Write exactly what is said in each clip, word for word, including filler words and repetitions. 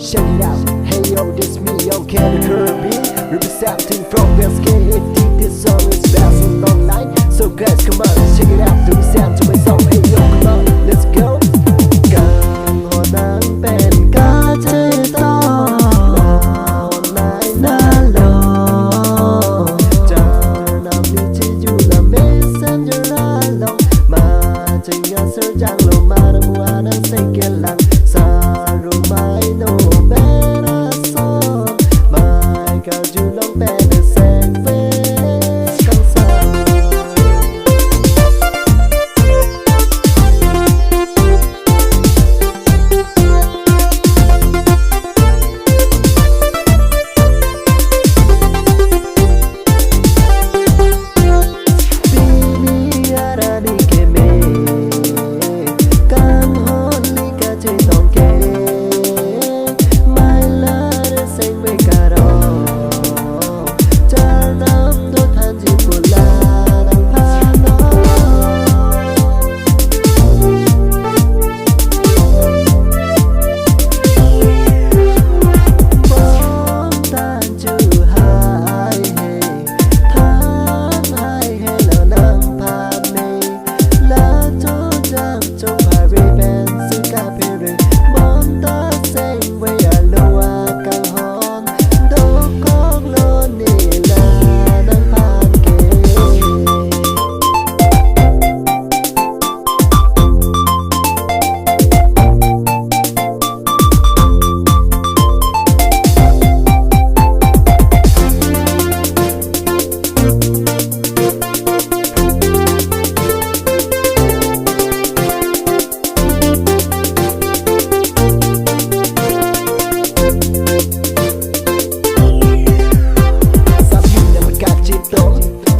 Check it out, hey yo, this me, Young Ken Kirby, representing from S K eighty. This song is best in online. So guys, come on, check it out, to listen to my song. Hey yo, come on, let's go. Kanghon nang pen kachetong, la online na lo. Charnam ni chiju la messenger along. Ma chinga serjang lo, mar mua nang sengkelang. Sarumai no mera son, mai karjulong pen sengve kangsam. Pini arni keme, kanghon ni kachetong ke, mai la re sengve karong, charnam do thanji pu la nangphan non. Bom tan chu hai he, than hai he lo nangphan me. La chojang chopari pen si kaphere, bonta sengve alo akanghon, dokok lo ne la nangphan ke. Sabi na makachito,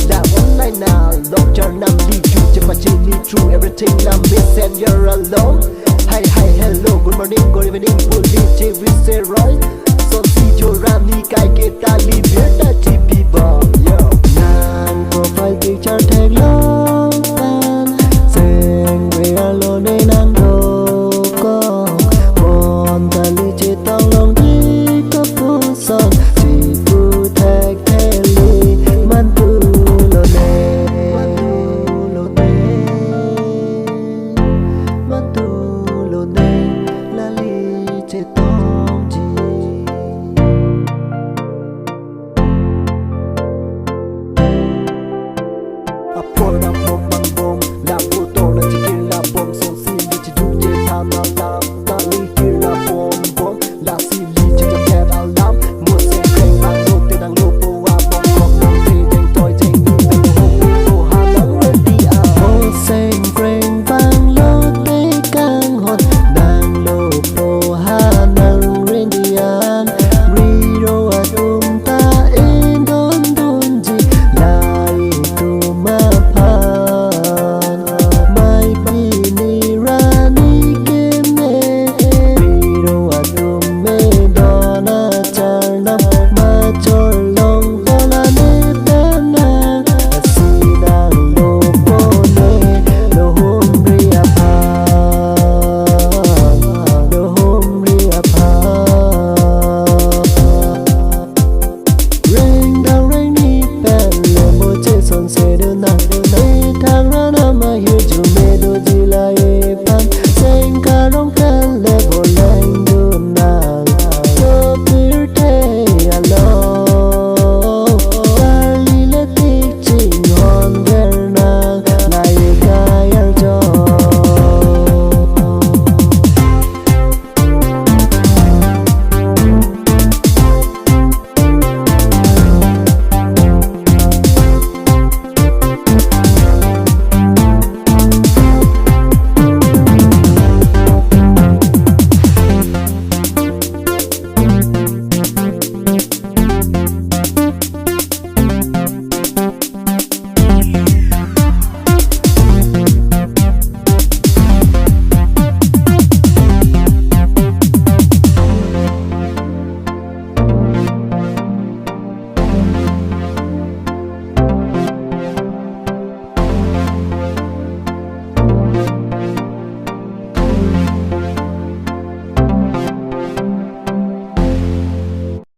la online na, long charnam di ju, chepachini true, everything na messenger along. Hi, hi, hello, good morning, good evening, puli chivi seroi. Son si joram ni kai ke tali birta chipi bom, yo. Nang profile picture thek lo,